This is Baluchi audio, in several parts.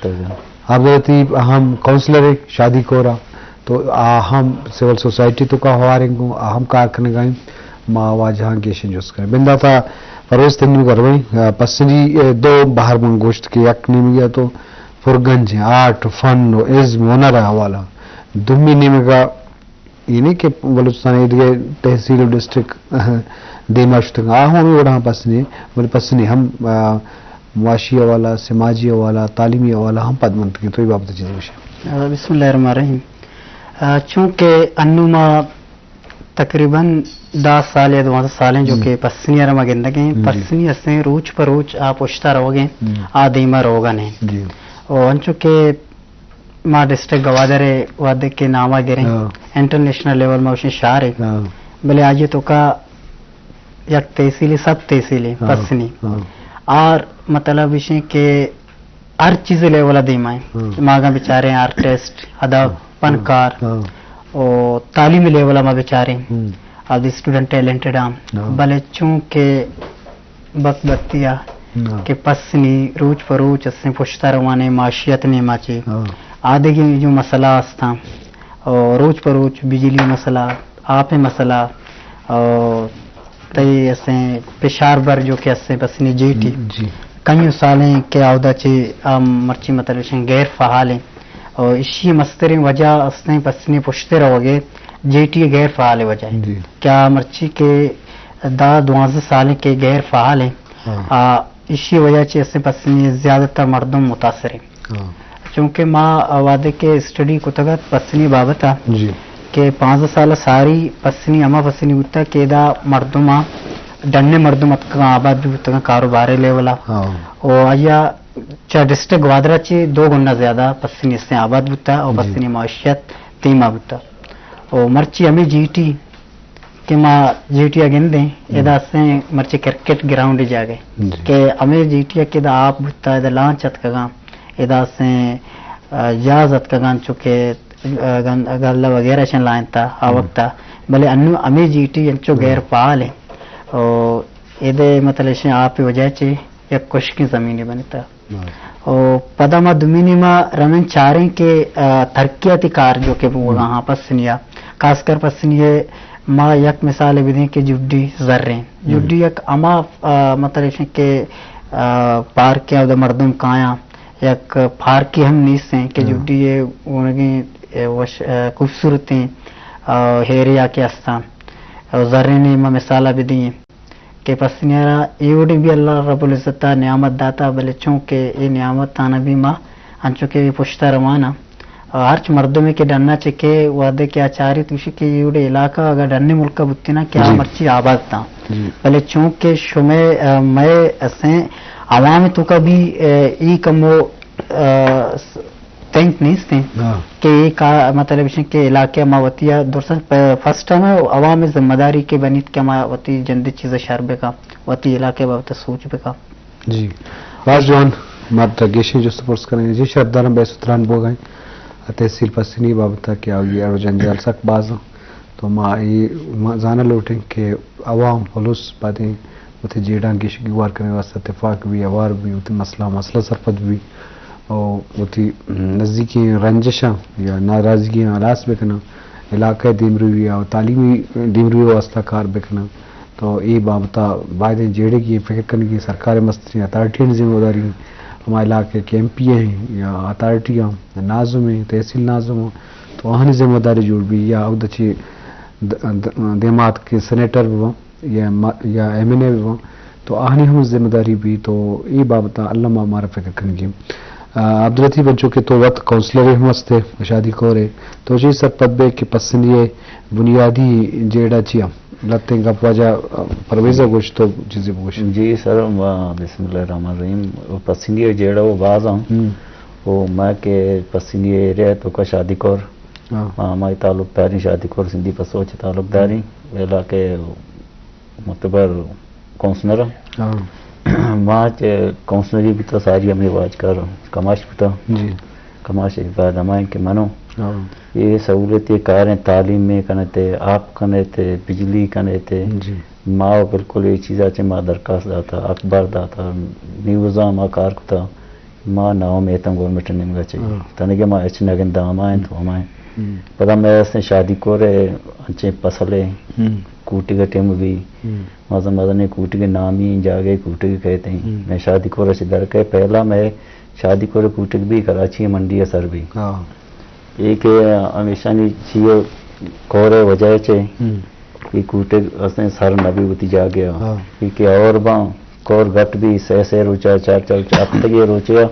عبداللطیف اہم کونسلر ایں شادی کور ءَ، تو آ ہم سول سوسائٹی توکا ہواریں گوں، آ ہم کار کنگا ایں۔ ما واجہاں گیشیں جست کنیں۔ بندات ءَ پرویز تئی نیمگ ءَ رویں، آ، پسنی، اے، دو بہر من گوشت کہ یک نیمگے ءَ تو پرگنج ایں، آرٹ، فن و ازم، ہنر ءِ حوالہ۔ دومی نیمگ ءَ اے نہ کہ بلوچستان ءِ دگہ تحصیل و ڈسٹرکٹ دیما شتگ، آ ہم ہمے وڑا پسنی، بلے پسنی ہم، آ، معاشی حوالہ، سماجی حوالہ، تعلیمی حوالہ ہم پد منتگیں۔ تو اے بابت ءَ چیزے گوشے؟ آ، بسم اللہ الرحمن الرحیم۔ آ، چونکہ انو ما تقریباً دہ سال یا دوازدہ سال ایں جو ہم۔ کہ پسنی ءَ را ما گندگ ایں، جی۔ پسنی استیں روچ پہ روچ آ پشتا روگ ایں، ہم۔ آ دیما روگا نہ ایں۔ جی۔ و انچو کہ ما ڈسٹرکٹ گوادر ءِ وھدے کہ نام ءَ گریں، ہاں۔ انٹرنیشنل لیول ما گوشیں شہرے، ہاں۔ بلے آئی ءِ توکا یک تحصیلے، سب تحصیلے، ہاں۔ پسنی۔ ہاں۔ آر مطلب ایشیں کہ ہر چیز لیول ءَ دیما ایں۔ ہاں۔ ما اگاں بچاریں آرٹسٹ، ادب، ہاں۔ فنکار، ہاں۔ و تعلیمی لیول ءَ ما بچاریں، ہم۔ آ دی اسٹوڈنٹ ٹیلنٹڈ آں۔ ہاں۔ بلے چونکہ بدبختی ءَ ہاں۔ کہ پسنی روچ پہ روچ استیں پشتا روان ایں معاشیت نیما چہ۔ ہاں۔ آ دگہ جو مسئلہ استاں، او روچ پہ روچ بجلی مسئلہ، آپ مسئلہ، او تئی استیں پشار بر جو کہ استیں پسنی جیٹی۔ جی۔ کئیوں سالیں کہ آودا چہ آ مرچی مطلب ایشیں غیر فعال ایں۔ او ایشی مستریں وجہ استیں پسنی پشتے روگ ءِ جیٹی غیر فعال وجہ ایں۔ جی۔ کہ آ مرچی کہ دہ دوازدہ سالیں کہ غیر فعال ایں۔ ہاں۔ آ، ایشی وجہ چہ استیں پسنی زیادہ تر مردم متاثر ایں۔ ہاں۔ چونکہ ما وھدے کہ اسٹڈی کتگ ات پسنی بابت ءَ جی۔ کہ پانزدہ سال ساری پسنی ہما پسنی بوتگ کہ ادا مردم آ ڈنے مردم اتکگاں آباد بوتگاں کاروبارے لیول ءَ۔ ہاں۔ و آئی ءَ چہ ڈسٹرکٹ گوادر ءَ چہ دو گنا زیادہ پسنی استیں آباد بوتگ و جی۔ پسنی معیشت دیما بوتگ۔ و مرچی ہمے جیٹی کہ ما جیٹی ءَ گندیں، ہم۔ ادا استیں مرچی کرکٹ گراؤنڈ جاگہ جی۔ کہ ہمے جیٹی ءَ کہ ادا آپ بوتگ، ادا لانچ اتکگاں، ادا استیں، آ، جہاز اتکگاں، چونکہ، آ، گن-، گلہ وغیرہ شن لائنتا آ ہم۔ وقتا، بلے انو ہمے جیٹی انچو ہم۔ غیر فعال ایں۔ او ادے مطلب ایشیں آپ وجہ چہ یک خشکیں زمینے بنتا۔ ہاں۔ و پدا ما دومی نیما رویں چاریں کہ، آ، ترقیاتی کار جو کہ بوگا ہم۔ ہاں پسنی ءَ، خاص کر پسنی ءَ ما یک مثال بدیں کہ جڈی زریں۔ ہم۔ جڈی یک ہما، آ، مطلب ایشیں کہ، آ، پارک ءَ اود مردم کایاں، یک پارکی ہم نیستیں کہ ہاں۔ جڈی ءِ گونگیں، اے، وش، آ، خوبصورتیں، آ، ایریا کہ استاں۔ و زریں نیما مثال بدیں۔ کہ پسنی ءَ را اے وڑیں بھی اللہ رب العزت ءَ نعمت داتا، بلے چونکہ اے نعمت آناں بھی ما انچو کہ اے پشتا روان آں۔ ہرچ مردمے کہ ڈنا چکے وھدے کہ آ چاریت گوشی کہ اے وڑیں علاقہ اگاں ڈنی ملک ءَ بوتیناں کہ آ جی۔ مرچی آباد تاں۔ جی۔ بلے چونکہ شمے، آ، مئے اسیں عوام توکا بھی، آ، ای کمو، آ، س-، تنک نیست ایں ہاں۔ کہ اے کا-، مطلب ایش ایں کہ علاقہ ما وتی ءَ درستاں پ-، فرسٹ ٹائم ءَ عوام ءِ ذمہ داری کہ بنیت کہ ما وتی جند ءِ چیز ءَ شر بکاں، وتی علاقہ ءِ بابت ءَ سوچ بکاں۔ جی، باز جوان، ما ترا گیشیں جست ءُ پرس کنیں۔ جی شرپداراں، بحث ءُ تران بوگ ءَ ایں تحصیل پسنی ءِ بابت ءَ کہ آئی ءِ عرض ءُ جنجال سک باز اَنت۔ تو ما اے ما زانگ لوٹیں کہ عوام، پولیس، پادیں وتی جیڑاں گیشگ ءُ گوار کنگ ءِ واستہ تفاق بی، ہوار بی، وتی مسئلہ مسئلہ سرپد بی، او وتی نزیکیں رنجشاں یا ناراضگیاں ہلاس بکناں، علاقہ ءِ دیمروی ءُ تعلیمی دیمروی ءِ واستہ کار بکناں۔ تو اے بابت ءَ بایدیں جیڑگی فکر کنگی سرکار ءِ مستریں اتھارٹیانی ذمہ داری ایں، ہما علاقہ کہ ایم پی اے ایں یا اتھارٹی ایں، ناظم ایں، تحصیل ناظم ایں، تو آہانی ذمہ داری جوڑ بی یا اود چی د-، د-، دیمات کہ سینیٹر بباں یا ما-، یا ایم این اے بباں، تو آہانی ہم ذمہ داری بی، تو اے بابت ءَ الم ءَ مارا فکر کنگی۔ آ، عبداللطیف، انچو کہ تو وت کونسلرے ہم ہستے، شادی کورے، تو چی سرپد بے کہ پسنی ءِ بنیادی جیڑہ چیا؟ لتیں گپ واجہ پرویز ءَ گوشت، تو چیزے بگوش۔ جی سر، ما بسم اللہ الرحمن الرحیم۔ پسنی ءِ جیڑہ و باز اَنت۔ ہم۔ و ما کہ پسنی ءِ ایریا ءِ توکا شادی کور، ہاں۔ ما ہمائی تعلق داریں، شادی کور سندھی پسو چہ تعلق داریں۔ ہم۔ علاقہ ءِ معتبر کونسلر ایں۔ ہاں۔ ما چہ کونسلری بوتا، ساری ہمے واجکار کماش بوتا۔ جی۔ کماش ءِ بعد ہمائیں کہ منو ہاں۔ اے سہولت ءِ کاریں، تعلیم ءِ کنت، آپ کنت، بجلی کنت۔ جی۔ ما بالکل اے چیزا چہ ما درخواست داتا، اخبار داتا، نیوزاں ما کار کتا۔ ما ناامیت ایں گورنمنٹ ءِ نیمگ ءَ چہ۔ ہاں۔ تنیگہ ما ہچ نہ گنداں، ہما انت، ہم۔ ہما انت۔ ہم۔ پدا مئے استیں شادی کور ءَ انچیں پسل ءَ ہم۔ کوٹگ ءِ ٹیم بی۔ ہم۔ مزن مزنیں کوٹگ، نامی جاگہے کوٹگ کئیت ایں۔ ہم۔ مئے شادی کور ءَ چہ در کئے، پہلا مئے شادی کور ءِ کوٹگ بی کراچی ءِ منڈی ءَ سر بی۔ ہاں۔ اے کہ ہمیشانی چی ءَ کور ءِ وجہ ءَ چہ ہم۔ اے کوٹگ استیں سر نہ بی وتی جاگہ ءَ۔ ہاں۔ اے کہ اور باں کور گٹ بی، سئے سئے روچ ءَ، چار چار روچ ءَ، ہپتگے روچے ءَ،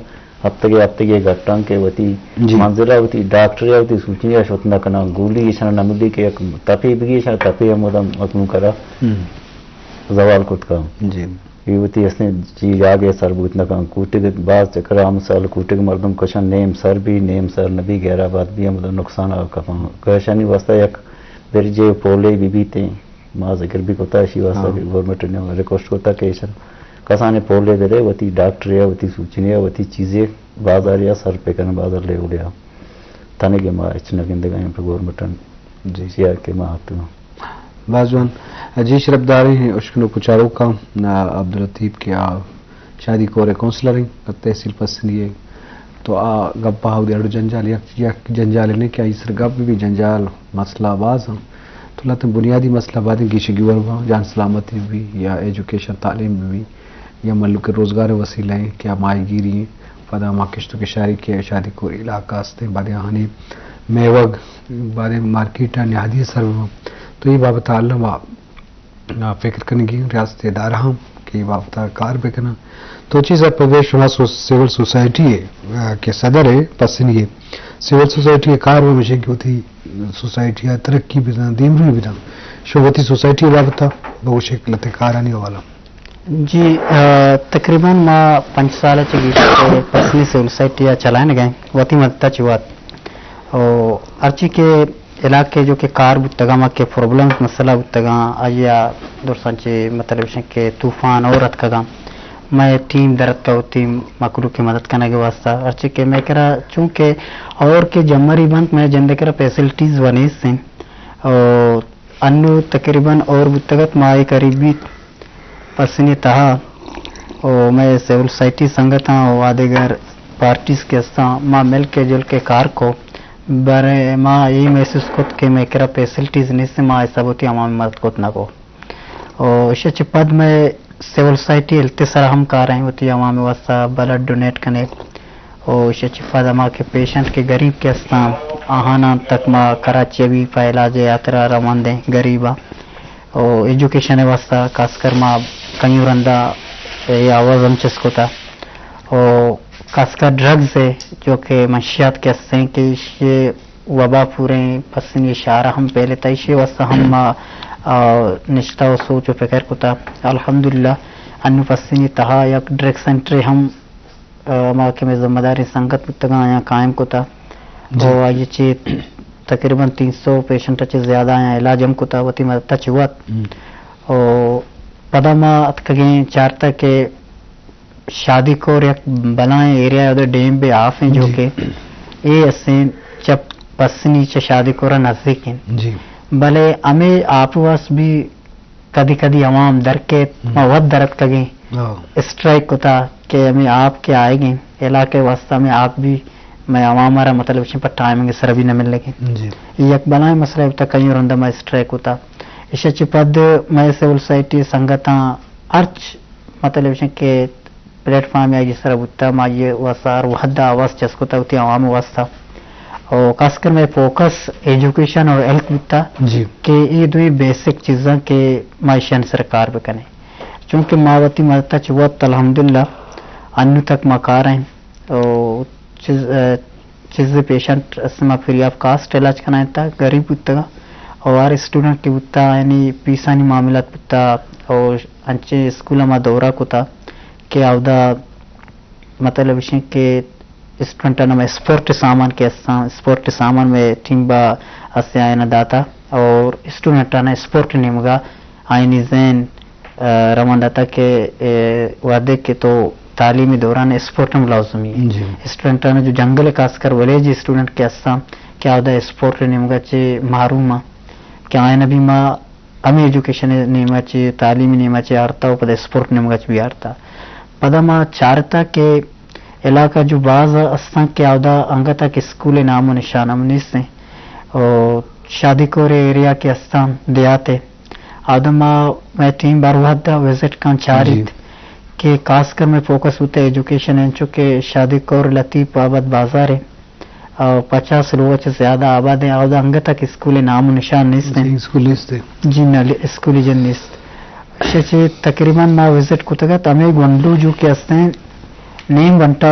ہپتگے ہپتگے گٹاں کہ وتی جی۔ منزل ءَ، وتی ڈاکٹرے ءَ، وتی سوچنی ءَ شت نہ کناں، گولی ایشاں نہ ملی کہ یک تپے بگی، ایشاں تپے ہم مدام اکنوں کرا ہم۔ زوال کت کن۔ جی۔ اے وتی استیں چی جاگہے سر بوت نہ کن۔ کوٹگ باز چکر ءَ ہم سال کوٹگ مردم کشن، نیم سر بی، نیم سر نہ بی، غیر آباد بی، ہمدا نقصان ءَ کپاں۔ گشانی واسطہ یک برجے پولے بی بیتیں۔ ما ذکر بی کتا، اشی واسطہ ہاں۔ کہ گورنمنٹ ءَ ریکویسٹ کتا کہ ایشاں کسانیں پولے بدے، وتی ڈاکٹرے ءَ، وتی سوچنی ءَ، وتی چیزے بازارے ءَ سر پہ کن، بازار لیولے ءَ۔ تنیگہ ما ہچ نہ گندگ ءَ ایں پہ گورنمنٹ ءَ۔ جی۔ چیا کہ ما اتکاں۔ باز جوان۔ جی، شرپ داریں اشکنوک و چاروکاں، آ، عبداللطیف کہ آ شادی کور ءِ کونسلر ایں، تحصیل پسنی ءَ۔ تو آ گپ ءَ اودے اڑ جنجال، یک، یک جنجال نے کہ آئی سر گپ بی، جنجال مسئلہ باز ایں۔ تو لہتیں بنیادی مسئلہ باید ایں گیش گیور باں، جان سلامتی بی یا ایجوکیشن تعلیم بی۔ یا مہلوک ءِ روزگار ءِ وسیلہ ایں کہ آ ماہی گیری ایں، پدا ہما کشت و کشاری کہ شادی کور علاقہ است ایں، بعد آہانی میوگ، بعد مارکیٹ ءَ نیادی سر بباں۔ تو اے بابت ءَ الم آ، آ، فکر کنگی ایں، ریاستی ادارہ ہم کہ اے بابت ءَ کار بکناں۔ تو چیز ءَ پہ وے شما سو-، سول سوسائٹی ءِ، آ، کہ صدر ءِ پسنی ءِ، سول سوسائٹی ءِ کار ہمیش ایں کہ وتی سوسائٹی ءَ ترقی بداں، دیمروی بداں۔ شما وتی سوسائٹی ءِ بابت ءَ بگوش ئے لہتیں کارانی حوالہ ءَ۔ جی، آ، تقریباً ما پنچ سال ءَ چہ گیش ءَ پسنی سول سوسائٹی ءَ چلائینگ ءَ ایں، وتی مدت ءَ چہ وت۔ او ہرچی کہ علاقے جو کہ کار بوتگاں، ما کہ پرابلمز مسئلہ بوتگاں، آئی ءَ درساں چہ مطلب اش کہ طوفان اور اتکگاں، مئے ٹیم در اتکا وتی مخلوق ءِ مدد کنگ ءِ واسطہ۔ ہرچی کہ مئے کرا چونکہ اور کہ جمری بنت، مئے جند ءِ کرا فیسلٹیز و نیست ایں۔ او انو تقریباً اور بوتگ ات، ما اے قریب بیت پسنی تہا و مئے سول سوسائٹی سنگتاں و آدگر پارٹیز کہ استاں، ما مل کے جل کے کار کو، بارے ما اے محسوس کت کہ مئے کرا فیسلٹیز نیست، ما حساب وتی عوام مدد کت نہ کو۔ و ایشی چہ پد مئے سول سوسائٹی ہیلتھ سرا ہم کار ایں، وتی عوام واسطہ بلڈ ڈونیٹ کنے۔ و ایشی چہ پد ہما کہ پیشنٹ کہ غریب کہ استاں، آہاناں تک ما کراچی ءَ بی پہ علاج ءِ ہاترا روان دیں غریباں۔ و ایجوکیشن ءِ واسطہ خاص کر ما کئیں رندا اے آواز ہم چست کتا۔ و خاص کر ڈرگز ءِ جو کہ منشیات کہ استیں کہ ایشی وبا پوریں پسنی شہر ءَ ہم پھیلتا، ایشی واسطہ ہم ما، آ، نشتہ و سوچ و فکر کتا۔ الحمدللہ انو پسنی تہا یک ڈرگ سینٹرے ہم، آ، ہما کہ مئے ذمہ داریں سنگت بوتگاں، آیاں قائم کتا۔ جی۔ و آئی چہ تقریباً تین سو پیشنٹ چہ زیادہ آیاں علاج ہم کتا، وتی مدد چہ وت۔ ہم۔ و پدا ما اتکگیں چارتا کہ شادی کور یک بلائیں ایریا اودے ڈیم بے آف ایں جو جی۔ کہ اے اسیں چہ پسنی چہ شادی کورا نزدیک ایں۔ جی۔ بلے ہمے آپ واس بھی کدی کدی عوام در کیت، ہم۔ ما وت در اتکگیں۔ ہاں۔ اسٹرائک کتا کہ ہمے آپ کہ آئیگیں علاقے واسطہ ہمے آپ بھی مئے عوام را مطلب چہ پہ ٹائمنگ سر بھی نہ ملگیں۔ جی۔ یک بلائیں مسئلہ بوتا، کئیں رندا ما اسٹرائک کتا۔ ایشی چہ پد مئے سول سوسائٹی سنگتاں ہرچ مطلب ایش کہ پلیٹ فارم آئی سرا بوتا، ما آئی واسطہ ہر وھد آواز چست کتا وتی عوام واسطہ۔ و خاص کر مئے فوکس ایجوکیشن اور ہیلتھ بوتا جی۔ کہ اے دوئیں بیسک چیزاں کہ ما ایشانی سر کار بکنیں۔ چونکہ ما وتی مدتا چہ وت الحمدللہ انو تک ما کار ایں۔ و چیز، آ، چیزے پیشنٹ است ما فری آف کاسٹ علاج کنائینتا، غریب بوتگا، او ہر اسٹوڈنٹ کہ بوتا، یعنی فیسانی معاملات بوتا، او انچیں اسکول ما دورہ کتا کہ اودا مطلب اشیں کہ اسٹوڈنٹاں ہمے اسپورٹ سامان کہ استاں، اسپورٹ سامان مئے ٹیم با اسے آیانا داتا، اور اسٹوڈنٹاں اسپورٹ نیمگا آیانی ذہن، آ، روان داتا کہ، اے، وھدے کہ تو تعلیمی دوران اسپورٹ ہم لازمی ہے۔ جی۔ اسٹوڈنٹاں جو جنگل خاص کر ویلیج اسٹوڈنٹ کہ استاں کہ آودا اسپورٹ نیمگا چہ محروم آں کہ آیانا بھی ما ہمے ایجوکیشن نیما چہ، تعلیمی نیما چہ آرتا و پدا اسپورٹ نیمگا چہ بھی آرتا۔ پدا ما چارتا کہ علاقہ جو باز استاں کہ اودا انگت کہ اسکول نام و نشان ہم نیستیں۔ او شادی کور ایریا کہ استاں دیہات ء، اودا ما مئے ٹیم بر وھد ء وزٹ کن چاریت کہ خاص کر مئے فوکس بوتہ ایجوکیشن انچو کہ شادی کور لطیف آباد بازار ء، او پچاس لوگ چہ زیادہ آباد ء، اودا انگت کہ اسکول نام و نشان نیستیں۔ اسکول نیستیں۔ جی نہ، اسکولی جن نیست۔ شہ چہ تقریباً ما وزٹ کتگ ات، ہمے گونڈو جو کہ استیں، نیم گھنٹہ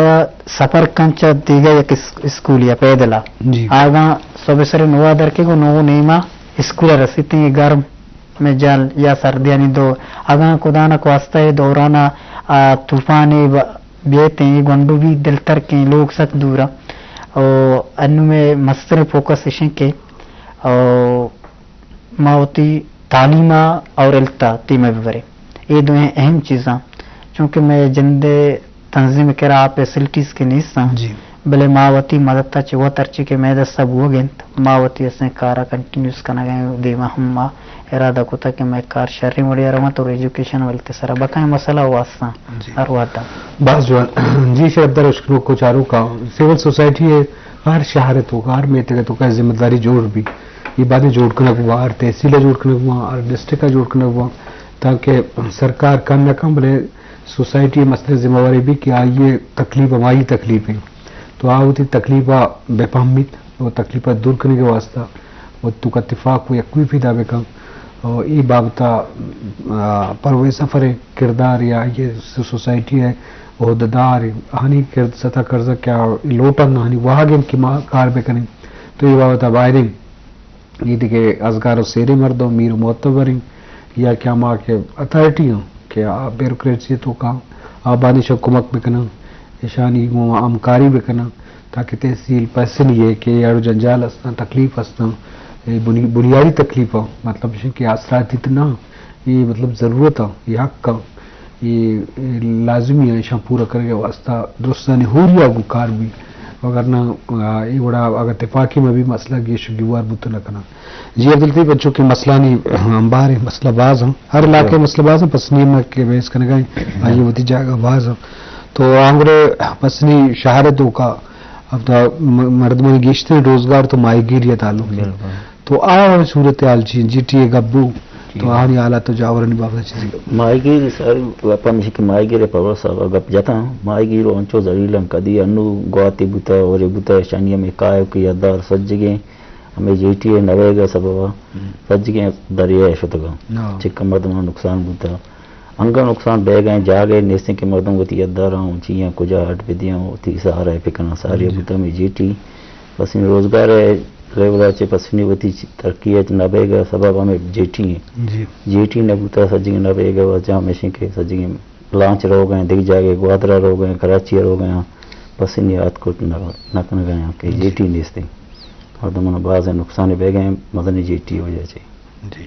سفر کن چہ دیگہ یک اس-، اسکول یا پیدل ء۔ جی۔ آگاں صبح سر نو ء در کے گو نو نیما اسکول ء رسیتیں، گرم میں جل یا سردیانی دور۔ اگاں خدا نہ خواستہ اے دورانا، آ، طوفانے ب-، بیتیں، اے گونڈو بھی دلتر کیں، لوگ سک دور ء۔ او انو میں مستر فوکس اشیں کہ، او ما وتی تعلیم ء اور ہیلتھ ء تیمہ بہ بریں۔ اے دوئیں اہم چیزاں، چونکہ مئے جند ء تنظیم ء کرا آ فیسلٹیز کہ نیست آں، جی۔ بلے ما وتی مدد ء چہ وت ہرچی کہ مئے دست ء بوگ ء انت، ما وتی استیں کار ء کنٹینیوس کنگ ء ایں۔ دیما ہم ما ارادہ کتگ کہ مئے کار شریں وڑے ء رونت اور ایجوکیشن و ہیلتھ ء سرا بقائیں مسئلہ و استاں، جی۔ ہر وھد ء۔ باز جوان۔ جی شرفدار اشکنوک و چاروکاں، سول سوسائٹی ء ہر شہر ء توکا، ہر میتگ ء توکا ذمہ داری جوڑ بی۔ اے بایدیں جوڑ کنگ بواں، ہر تحصیل ء جوڑ کنگ بواں، ہر ڈسٹرکٹ ء جوڑ کنگ بواں، تاکہ سرکار کم نہ کن، بلے سوسائٹی ء مسئلہ ذمہ واری بی کہ آئی ء تکلیف ہمائی تکلیف انت، تو آ وتی تکلیف ء بہ پہمیت و تکلیف ء دور کنگ ء واسطہ و توکا اتفاق و یکوئی پیدا بکن۔ و اے بابت ء، آ، پرویز سفر ء کردار یا آئی ء سوسائٹی ء عہدیدار آہانی کرد ستا کرزہ کہ آ لوٹن آہانی واہگ انت کہ ما کار بکنیں، تو اے بابت ء بایدیں اے دگہ ازگار و سیریں مردم، میر و معتبریں، یا کہ ہما کہ اتھارٹی ہاں کہ آ بیوروکریسی توکا آ بانی شا کمک بکناں، اشانی گوں ہمکاری بکناں، تاکہ تحصیل پسنی ہے کہ اڑ و جنجال ہستاں، تکلیف ہستاں، اے بنی-، بنیادی تکلیف ہاں، مطلب اش کہ آسراتی تو نہ، اے مطلب ضرورت ہاں، اے حق ہاں۔ اے، اے لازمی ایں، ایشاں پورا کنگ ء واستہ درستانی ہوری ء گوں کار بی، وگرنہ، آ، اے وڑا اگاں تپاکی مہ بی، مسئلہ گیش گیوار بوت نہ کناں۔ جی عبداللطیف، انچو کہ مسئلہانی امبار ایں، مسئلہ باز ایں، ہر علاقہ ء مسئلہ باز ایں، پسنی ما کہ بحث کنگا ایں، آئی وتی جاگہ باز ایں۔ تو آنگرے پسنی شہر ء توکا اب تو م-، مردمانی گیشتریں روزگار تو ماہیگیری ء تعلق ایں۔ تو آ صورتحال چی انت؟ جیٹی ء گپ بو، تو آہانی حالات و جاورانی بابت ء چیزے؟ ماہیگیر ساری گپ ہمیش کہ ماہیگیر ء پبر صاحب ء گپ جتاں، ماہیگیر و انچو ذلیل انت، کدی انو گواتے بوتا، اورے بوتا، اشانی ہمے کائک یدار سجگیں ہمے جیٹی ء نہ بیگ ء سبب ء سجگیں دریا ء شتگاں، چکا مردماں نقصان بوتا۔ انگا نقصان بیگ ء جاگہ نیستیں کہ مردم وتی یداراں چیاں کجا ہٹ بدیاں، وتی سہارا ء پکناں، ساری بوتا ہمے جیٹی۔ پسنی روزگار ء لیول ء چہ پسنی وتی چ-، ترقی ء نہ بیگ ء سبب ہمے جیٹی ایں۔ جیٹی نہ بوتا، سجگیں نہ بیگ ء وجہ ہمیش ایں کہ سجگیں لانچ روگ ء، دگہ جاگہ گوادر ء روگ ء، کراچی ء روگ ء، پسنی اتک کت نہ، نہ کنگ ء کہ جیٹی نیست ایں۔ مردماں باز نقصان بیگ ء مزنیں جیٹی ء وجہ چہ۔ جی۔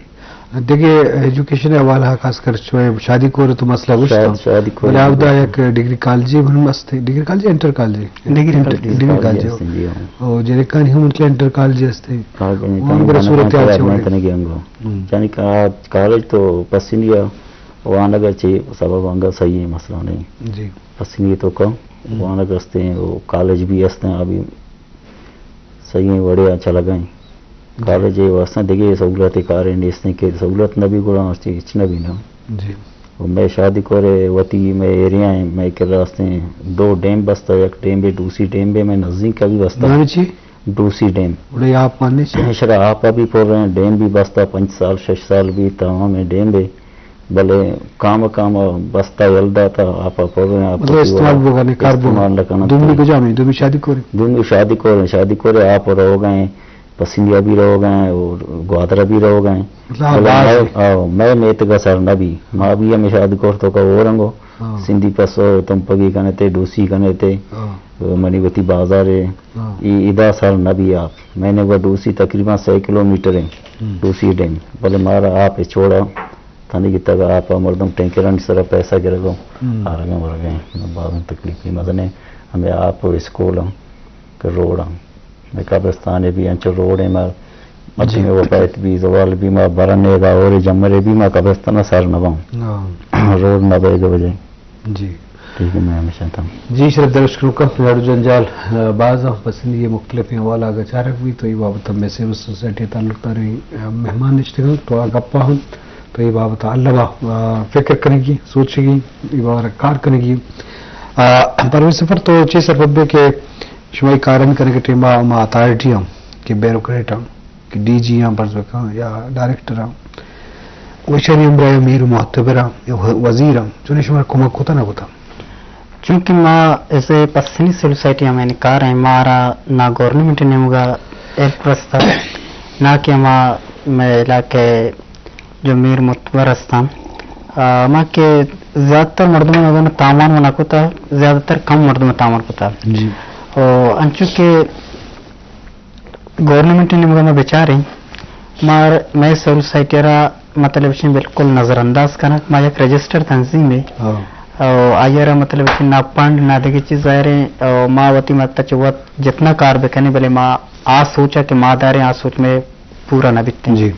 دگہ ایجوکیشن ء حوالہ ء خاص کر چو شادی کور تو مسئلہ گوشت شاد-، ہم۔ شادی کور بلے تو اودا گوشت۔ یک ڈگری کالجے ہم است، ڈگری کالجے، انٹر کالجے؟ ڈگری انٹر-، کالجے۔ ڈگری کالجے۔ است، جی ہاں۔ او جنکانی ہم انٹر کالجے است۔ کالج ہم انگا صورت حال چہ وڑے؟ یعنی کہ آ کالج تو پسنی ء وانگ ء چہ سبب انگا صحیح مسئلہ نہیں۔ جی۔ پسنی تو کم وانگ استیں، او کالج بھی استیں، ابھی صحیح وڑے ء چلگ ء ایں۔ کالج ء واستہ دگہ سہولت کارے نیست ایں کہ سہولت نہ بی گڑا ہچ نہ بی نا۔ جی۔ و مئے شادی کور ء وتی مئے ایریا ء مئے کرا استیں دو ڈیم بستہ، یک ڈیم بے ڈوسی ڈیم بے مئے نزدیک ء بھی بستہ۔ نام چی؟ ڈوسی ڈیم۔ گڑا آپ مانے چی؟ شرا آپ بھی پر ہیں، ڈیم بھی بستہ، پنچ سال، شش سال بھی تمام ڈیم بے۔ بلے کام کام بستہ یل داتا، آپ ء پر آپ مطلب استعمال بوگا نے، کار بوگا۔ استعمال نہ کناں۔ دومی کجا میں؟ دومی شادی کورے؟ دومی شادی کورے، شادی کورے آپ روگ ء ایں، پسنی ء بھی روگ ء ایں اور گوادر ء بھی روگ ء ایں۔ مطلب بلے باز مئے، آ، مئے میتگ ء سر نہ بی۔ ما بھی ہمے شادی کور تو کا ہو رنگو۔ ہاں۔ سندھی پسو تمپگی کنے تے، ڈوسی کنے تے۔ ہاں۔ منی وتی بازار ہے۔ ہاں۔ ای ادا سر نہ بی آپ۔ میں نے وہ ڈوسی تقریباً سئے کلومیٹر ہیں۔ ہم۔ ڈوسی ڈیم۔ بلے مارا آپ چھوڑا۔ تنی تگ آپ ء مردم ٹینکرانی سرا پیسہ گرگ ء ہم۔ آرگ ء ورگ ء۔ بازیں تکلیفی مزنیں ہمے آپ و اسکول ہم کہ روڈ ہم۔ مئے قبرستان ء بھی انچو روڈ ء ما جی۔ مدی میں وفایت بھی زوال بھی ما برن ء دا اور جمر ء بھی ما قبرستان ء سر نہ باں۔ ہاں۔ روڈ نہ بیگ ء وجہ۔ جی۔ ٹھیک ہے، میں ہمیشہ تم۔ جی شرف، درش کنوکا، لڑ جنجال، آ، باز آ، پسندی مختلف حوالہ اگر چارک بھی تو یہ بابت ہم میں سول سوسائٹی تعلق داریں، آ، مہمان نشتگاں تو آ گپا ہم تو یہ بابت علما، آ، فکر کنگی، سوچگی، یہ بابت کار کنگی۔ آ، پرویز سفر تو چی سرپد بے کہ شما یہ کارن کنگے ٹیما ہما اتھارٹی ہم کہ بیوروکریٹ ہم کہ ڈی جی آں، فرض بکن یا ڈائریکٹر آں، و ایشانی ہمراہ یا میر و معتبر آں یا و-، وزیر آں، چونیں شمارا کمک کتا نہ کتا؟ چونکہ ما as a Pasni civil society ہمیں کار ہیں، مارا نہ گورنمنٹ نیمگا ہیلپ رستا، نہ کہ ہما مئے علاقے جو میر معتبر ہستاں، آ، ما کہ زیادہ تر مردم اگر تاوان نہ کتا، زیادہ تر کم مردم تاوان کتا۔ جی۔ او انچو کہ گورنمنٹ نیمگا ما بچاریں، مار، مئے سول سوسائٹی را مطلب شیں بالکل نظر انداز کنگ، ما یک رجسٹر تنظیم ہے۔ ہاں۔ او آئی را مطلب شیں نہ فنڈ نہ دگہ چیز ظاہر ہیں، او ما وتی مدت چ وت جتنا کار بکنیں، بلے ما آ سوچا کہ ما داریں، آ سوچ میں پورا نہ بیتیں۔ جی۔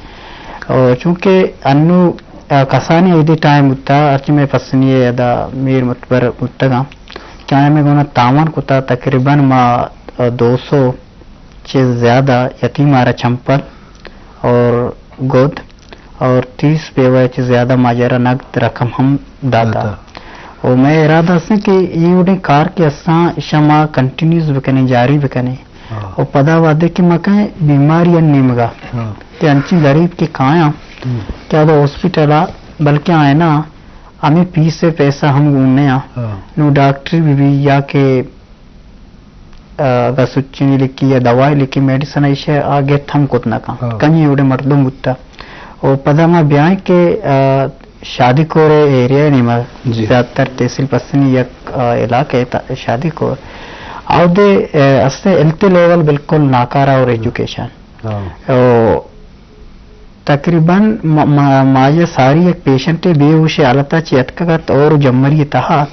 او چونکہ انو، آ، کسانی ایدی ٹائم بوتا، ہرچی میں پسنی ادا میر متبر بوتگاں، کہ آیا میں گونا تاوان کتا، تقریباً ما، آ، دو سو چہ زیادہ یتیم آرا چمپل اور گد اور تیس بیوہ چہ زیادہ ماجرا نقد رقم ہم داتا۔ داتا۔ و مئے ارادہ است کہ اے وڑیں کار کہ استاں، اشاں ما کنٹینیوز بکنیں، جاری بکنیں۔ ہاں۔ و پدا وعدے کہ ما کہیں بیماری ان نیمگا ہاں۔ کہ انچیں غریب کہ کایاں ہم۔ کہ ادا ہاسپٹل آ، بلکہ آئنا ہمیں پیسے پیسہ ہم گون نیا۔ ہاں۔ نو ڈاکٹری بھی بھی یا کہ آ، اگاں سچینی لکھی یا دوائی لکھی، میڈیسن ایشی آ گت ہم کت نہ کن۔ ہاں۔ کنی اوڑے مردم بوتا۔ او پدا ما بیائیں کہ، آ، شادی کور ایریا نیما جی۔ زیادہ تر تحصیل پسنی یک، آ، علاقہ ہے تا-، شادی کور۔ آودے، آ، استے ہیلتھ لیول بالکل ناکارہ اور ایجوکیشن۔ ہاں۔ او تقریباً ما، ما، ماہی ساری یک پیشنٹے بے ہوشی حالتا چہ اتکگ ات اور جمری تہا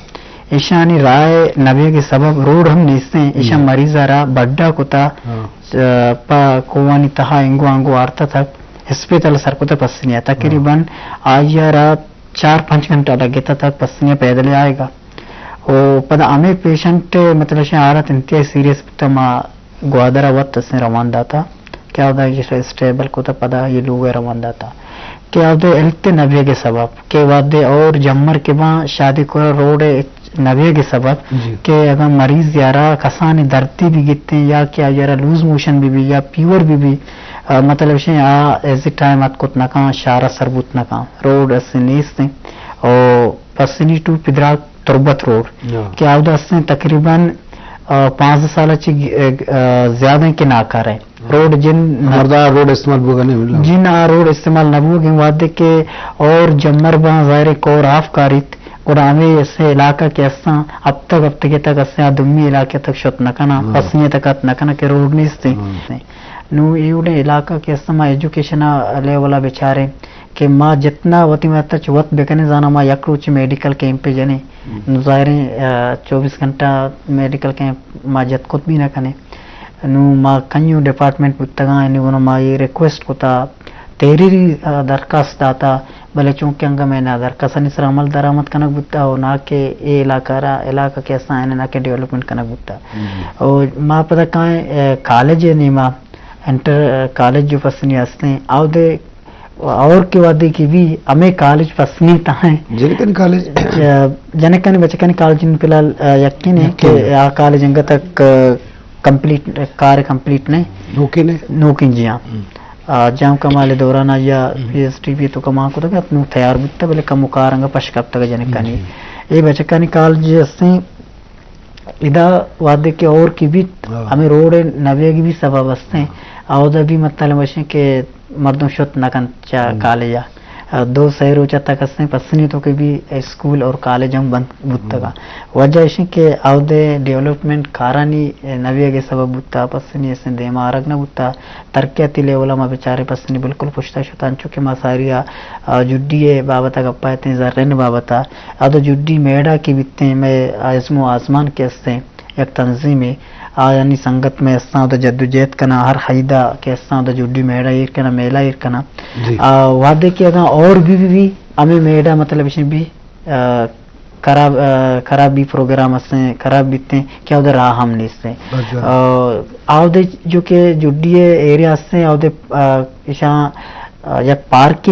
ایشانی راہ نہ بیگ سبب روڈ ہم نیستیں، ایشاں ہم۔ مریض را بڈا کتا، ہاں۔ آ، پہ کوہانی تہا انگو آنگو آرتا تک اسپتال سر کتا پسنیا۔ تقریباً ہاں۔ آئی را چار پنچ گھنٹہ لگتا تک پسنیا پیدل آئیگا۔ او پدا ہمیں پیشنٹ مطلب شے حالت انتہائی سیریس بوتا، ما گوادر ء وت اسیں روان داتا کہ اودا ایش اسٹیبل کتا، پدا یہ لوگ ء روان داتا کہ اودا ہیلتھ نہ بیگ ء سبب کہ وہدے اور جمر کہ باں شادی کور روڈ ء نہ بیگ ء سبب جی۔ کہ اگاں مریض یارا کسانی دردی بھی گتیں یا کہ یارا لوز موشن بھی بھی یا پیور بھی بھی، آ، مطلب شے آ ایزی ٹائم ات کت نہ کاں، شارا سر بوت نہ کاں، روڈ اسے نیستیں۔ او پسنی ٹو پدرال تربت روڈ ہاں۔ کہ اودا استیں تقریباً، آ، پانزدہ سال چی، آ، زیادہ کہ ناکار ہے۔ روڈ جن خبردار روڈ استعمال بوگا نہیں ملا۔ جن آ روڈ استعمال نہ بوگ ہیں وعدے کہ اور جمر باں ظاہر کور آف کاریت، گڑا ہمیں اسے علاقہ کے استاں ہفتگ ہفتگے تک اسے آ دمی علاقے تک شت نہ کنا، ہاں۔ پسنی تک ات نہ کنا کہ روڈ نہیں استیں۔ ہاں۔ نو ایوڑے علاقہ کے استاں ما ایجوکیشن لیولا بچاریں کہ ما جتنا وتی مدد چ وت بکنیں، زانا ما یک روچ میڈیکل کیمپ جنیں۔ ہم۔ نو ظاہریں، آ، چوبیس گھنٹہ میڈیکل کیمپ ما جت کت بھی نہ کنیں۔ نو ما کنیو ڈپارٹمنٹ بوتگاں، یعنی گنو ما یہ ریکویسٹ کتا، تحریری، آ، درخواست داتا، بلے چونکہ انگا میں نہ درخواستانی سر عمل درآمد کنگ بوتا اور نہ کہ اے علاقہ را، علاقہ کے اساں نہ کہ ڈیولپمنٹ کنگ بوتا۔ ہم۔ اور ما پدا کائیں، آ، کالج نیما، انٹر، آ، کالج جو پسنی ہستیں، آودے اور کہ وہدے کہ بھی ہمیں کالج پسنی تہا ہیں۔ جنکانی کالج؟ جنکانی بچکانی کالج فی الحال، آ، یقین ہے یقین کہ ہے۔ آ کالج انگا تک، آ، کمپلیٹ، کار کمپلیٹ نہیں۔ نوکین ہے؟ نوکین جی ہاں۔ ہم۔ آ، جام کمال دوران یا ہم۔ پی ایس ٹی پی تو کما کو تک نو تیار بوتا، بلے کم کار انگا پش کپتا جنکانی۔ ہم۔ اے بچکانی کالج ہستیں، ادا وہدے کہ اور کی بیت، ہاں۔ ہمیں روڈ نہ بیگ بھی سبب ہستیں۔ ہاں۔ اودا بھی مطلب وشیں کہ مردم شت نہ کنت چا ہم۔ کالج ء۔ دو سہ روچ تک ہستیں پسنی تو کہ بھی اسکول اور کالج ہم بند بوتگا۔ ہم۔ وجہ اشیں کہ اودے ڈیولپمنٹ کارانی نہ بیگ سبب بوتا، پسنی اسیں دیما آرگ نہ بوتا۔ ترقیاتی لیول ء ما بچاریں پسنی بالکل پشتا شتاں، چونکہ ما ساری ء، آ، جڈی ء بابت ء گپا اتیں، زرین بابت ء۔ ادا جڈی میڑا کہ بیتیں، مئے ازم و آزمان کہ استیں یک تنظیمے، آیانی سنگت مئے استاں، ادا جد و جہد کناں، ہر خیدا کہ استاں، ادا جڈی میڑا ایر کناں، میلہ ایر کناں۔ جی۔ آ، وہدے کہ اگاں اور بھی، بھی، بھی، ہمیں میڑا مطلب اشیں بھی، آ، خراب، آ، خرابی پروگرام ہستیں، خراب بیتیں کہ اودے راہ ہم نیستیں۔ بجا۔ آ، اودے جو کہ جڈی ایریا ہستیں، اودے، آ، ایشاں، آ، یک پارک